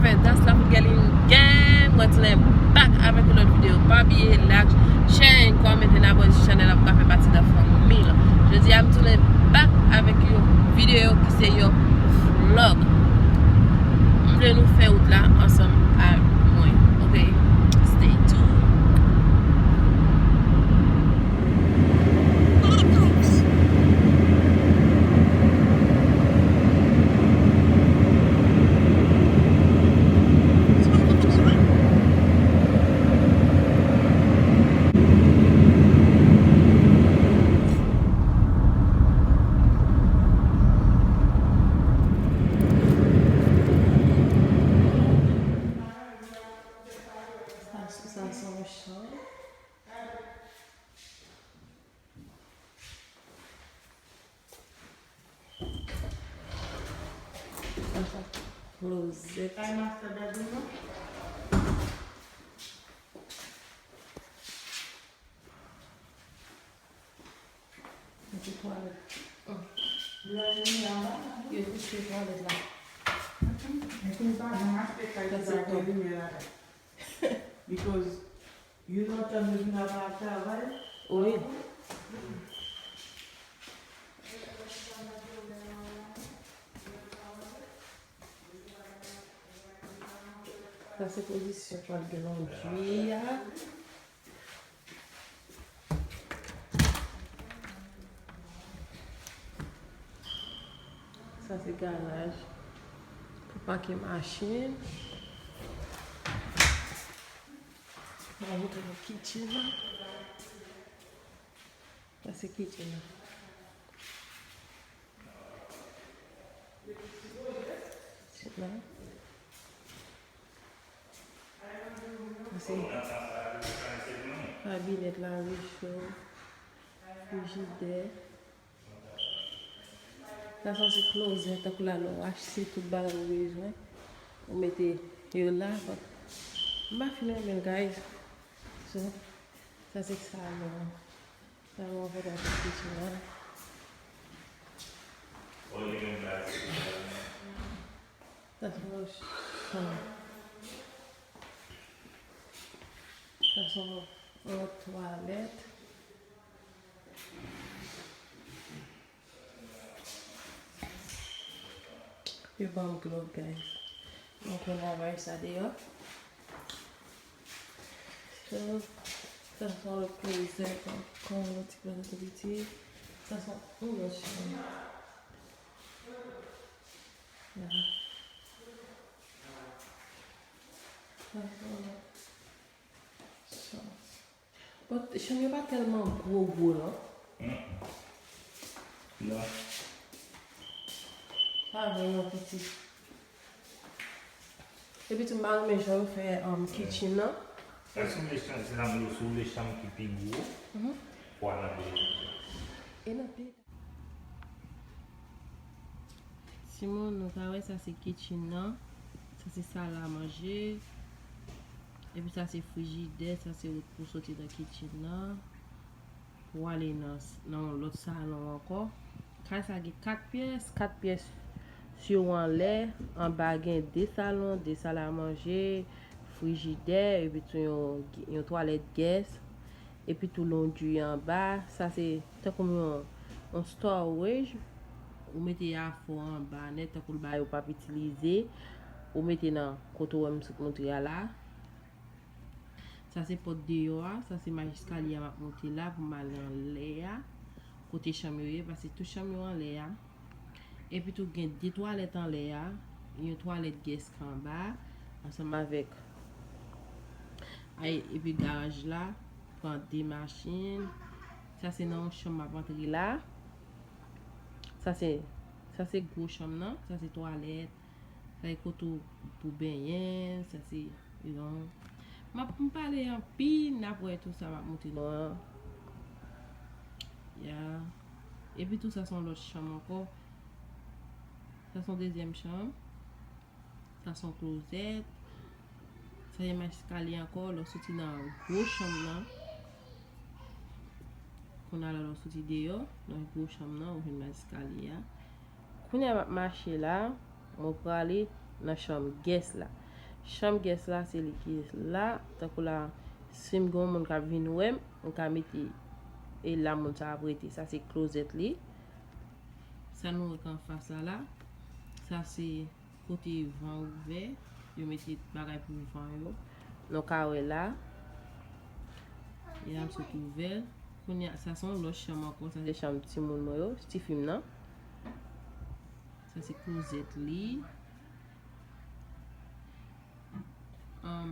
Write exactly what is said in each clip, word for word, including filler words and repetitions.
Fè dans la pou Guerline Gang. Mwen tounen back avèk yon lòt videyo. Pa bliye like, share, and comment, and abone sou chanèl la pou ka fè pati de fanmi lan. Jodi a m tounen back avèk yon videyo ki se yon vlog. M vle nou fè wout la ansanm ak mwen. Ok, stay tuned. Sa, sa se yon chanm. Sa se klozèt. Sa se twalèt. Yo kouche twalèt la. Sa se twalèt. Because you know, tann yo vin ap al travay. Wi. Sa se pozisyon twal de londri a. Sa se garaj pou pake machin. Mwen montre nou kitchen nan. Sa se kitchen nan. Kitchen nan. Sa se kabinèt, lavi cho, frijidè. Sa se yon ti klozèt, tankou la lè w achte tout bagay ou bezwen, ou mete yo la, but m pa fin renmen l, guys. So, sa se salon an. Salon an fèt avèk kitchen nan. Sa se yon chanm. Sa se yon lòt twalèt. Yo ban m glòb, guys. Mwen konn lavay sa deyò. So, sa se yon lòt klozèt ankò, yon ti klozèt tou piti. Sa se yon lòt chanm. Ya. Sa se yon lòt chanm. But chanm yo pa tèlman gwo gwo non. Mm. Non. Sa vrèman piti. Epi tou m pa renmen jan yo fè, um, kitchen nan. Sa si w vle chanm, se sa m di w, si w vle chanm ki pi gwo, mhm, fò w al nan peyi. E nan peyi. Timoun, nou ka wè sa se kitchen nan, sa se sal a manje, epi sa se frijidè, sa se wout pou soti nan kitchen nan, pou ale nan, nan yon lòt salon ankò. Kay sa gen kat pyès, kat pyès sou anlè, anba gen de salon, de sal a manje, frijidè, epi tou yon, yon twalèt guest. Epi tou londri anba, sa se tankou yon, yon storage, ou mete afò anba nèt, tankou l bagay ou p ap itilize, ou mete nan kote w wè m sot montre a la. Sa se pòt deyò a, sa se mach eskalye a m ap monte la pou m ale anlè a, kote chanm yo ye, paske tout chanm yo anlè a. Epi tou gen de twalèt anlè a, yon twalèt guest ki anba, ansanm avèk, ay, epi garaj la, pran de machin. Sa se nan yon chanm m ap antre la. Sa se, sa se gwo chanm nan, sa se twalèt, sa se kote w pou benyen, sa se, you know. M ap, m pale anpil, n ap wè tou sa m ap montre nou an. Ya. Epi tou sa se yon lòt chanm ankò. Sa se yon dezyèm chanm. Sa se yon klozèt. Sa se mach eskalye ankò, lè w soti nan gwo chanm nan. Kounye a la lè w soti deyò, nan gwo chanm nan, ou jwenn mach eskalye a. Kounye a m ap mache la, mwen prale nan chanm guest la. Chanm guest la, se li ki la. Tankou la, si m gen yon moun k ap vin wè m, m ka mete e la moun sa ap rete. Sa se closet li. Sa nou wè k anfas la la, sa se kote van ouvè, yo mete bagay pou van yo. Nou ka wè la, e la m sot ouvè l. Kounye a, sa se yon lòt chanm ankò, sa se chanm timoun mwen yo, tifi m nan. Sa se closet li. Um,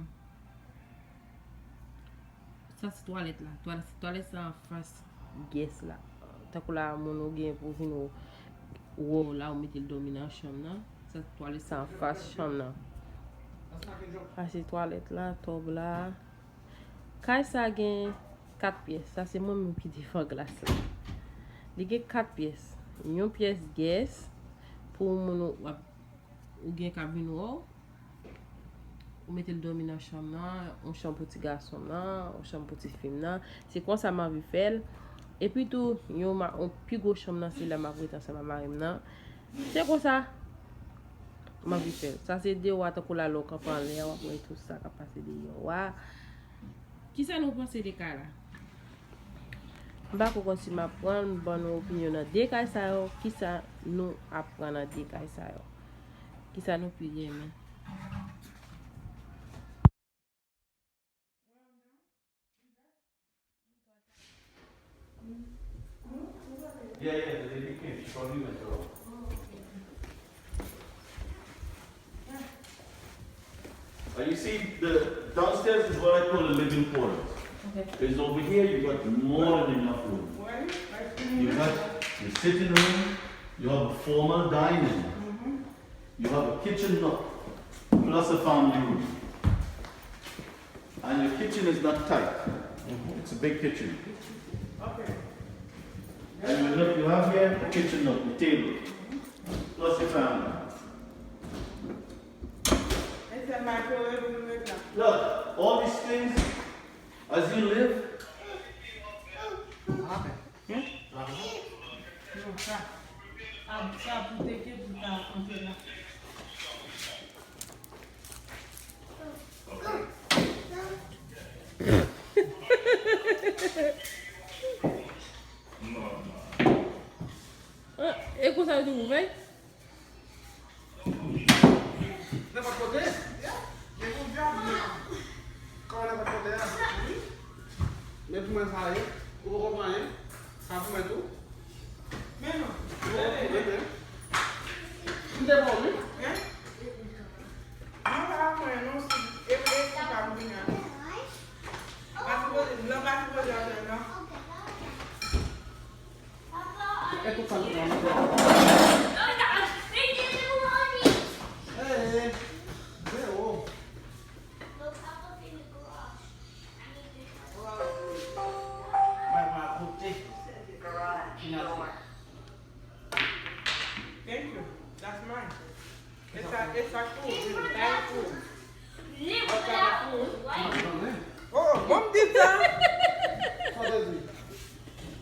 sa se twalèt la. Twalèt, twalèt sa anfas guest la. Tankou la, moun ou gen pou vin ou, ou la, ou mete l dòmi nan chanm nan. Sa twalèt sa anfas chanm nan. Sa se twalèt la, tòb la. Kay sa gen kat pyès. Sa se mwen menm ki devan glas la. Li gen kat pyès. Yon pyès guest pou moun ou ap, ou gen k ap vin wè w. Ou mete l dòmi nan chanm nan, yon chanm pou ti gason m nan, yon chanm pou ti fi m nan. Se konsa m anvi fè l. Epi tou, yon ma-, yon pi gwo chanm nan, se la m ap rete ansanm ak mari m nan. Se konsa m anvi fè l. Sa se deyò a, tankou la lè w kanpe anlè a, w ap wè tout sa k ap pase deyò a. Kisa nou panse de kay la? M pa ko konn si m ap pran l, m ban nou opinyon nan de kay sa yo. Kisa nou ap pran nan de kay sa yo? Kisa nou pi renmen? Yeah, yeah, the lady came. She probably went out. Uh, you see, the downstairs is what I call the living quarters. Okay. Because over here, you got more than enough room. You got your sitting room, you have a formal dining, you have a kitchen nook, plus a family room. And your kitchen is not tight. It's a big kitchen. And you look, you have here a kitchen nook, a table, plus your family. Look, all these things, as you live, Non, sa, sa pou teke pou ta antre la. E konsa yo di ouvè? Nenpòt kote? Kòman nenpòt kote a? Men pou mwen sa ye, ou poko pran anyen? Sa pou mwen tou? Men non. Ou poko pran anyen? M te bon wi. Mwen pa ka pran non si e e si pa m vini a non. Pa sipoze, blan pa sipoze antre non. E tout sa nou pran nou pran. Hey, zewo. Mwen pa kote. Finalman. Thank you. That's mine. E sa, e sa kou, e sa kou. Ou sa kou. Oh, bon m di sa. Sa m te di.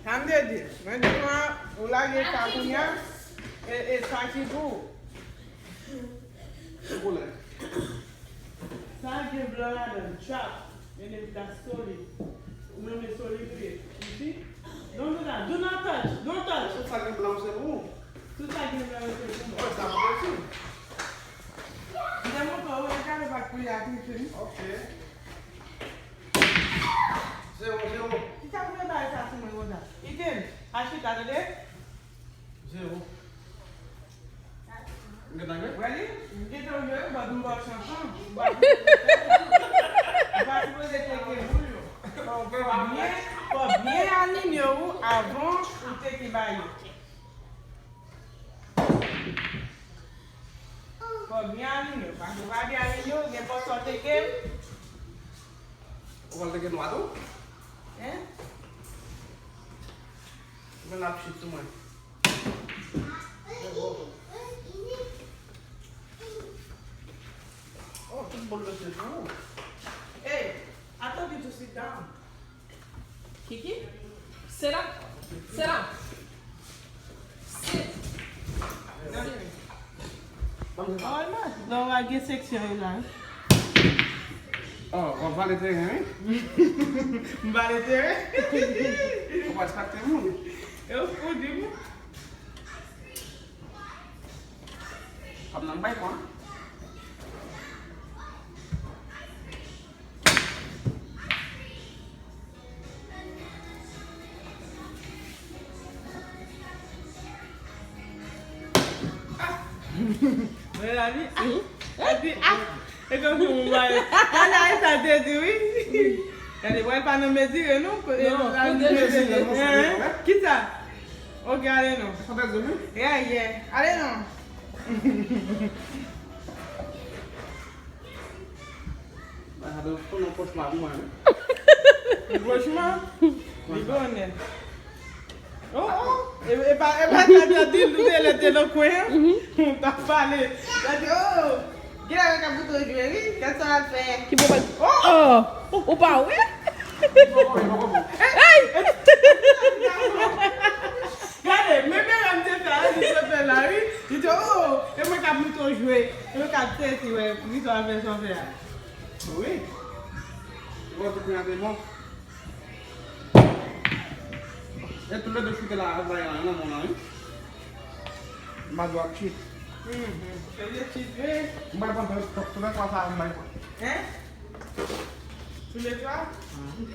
Sa m te di. Mwen di mwen, ou lage sa kounye a, e, e sa ki pou ou. Sa gen blan ladan l, trap, and it got solid. Ou renmen solid wi, you see? Don't do that, do not touch, don't touch. Tout sa gen blan se pou ou. Tout sa gen blan se pou mwen. Mwen sa pou mwen tou. M te montre w, regade pa k priye ak Michel. Ok. Zewo, zewo. Kisa pou mwen bay sa sou mwen konsa? Iten, al chita, tande? Zewo. Ready? M gentan jwe, but m ba w chans lan. M pa sipoze teke boul yo. Fò byen, fò byen alinye w avan ou teke ba yo. Fò byen alinye w. Paske w pa byen alinye w, nenpòt sa w teke. Ou pral teke nwa tou? Hein? Men l ap chit sou mwen. Oh, tout boul mesye sou ou. Hey, I told you to sit down. Kiki, sit up. Sit up. Sit. Sit. Ban m sa. Nòmal, lè w al gen seksyon yo la. Oh, w ap vale teren, wi? M vale teren? Ou pa respekte moun. E ou fou di m. Kòm nan bay kwa. Mwen la di, ah, epi, ah, e kòm si mwen bay. Gade sa te di, wi. Gade, wè, pa nan mezire, non. Non, pa nan mezire, non. Kisa? Ok, ale non. Yeah, yeah. Ale non. Ba sa te fon nan kochma pou mwen, wi. Kochma? Li konnen. Oh, oh. E, e pa, e pa sa te di l, te lè te nan kwen an. Ou t ap pale. Sa di, oh, gen lè yo ka boute w jwe, wi. Gad sa w ap fè. Ki bon bagay? Oh! Oh! Ou pa wè? Hey! Gade, men men m te fè a, li te fè la, wi. Li te, oh, e mwen k ap montre w jwe. E mwen k ap teste, wè, ki sa w ap fè, sa w fè a. Wi. Ou wè, tout moun ap bon. E tou lè de choute la, la, la, nan men w la, wi. M pa dwe ap cheat. Mhm. Se de cheat, wi. M pa konn tout lè kwa sa, m pa konn. Hein? Tous les trois? Mhm.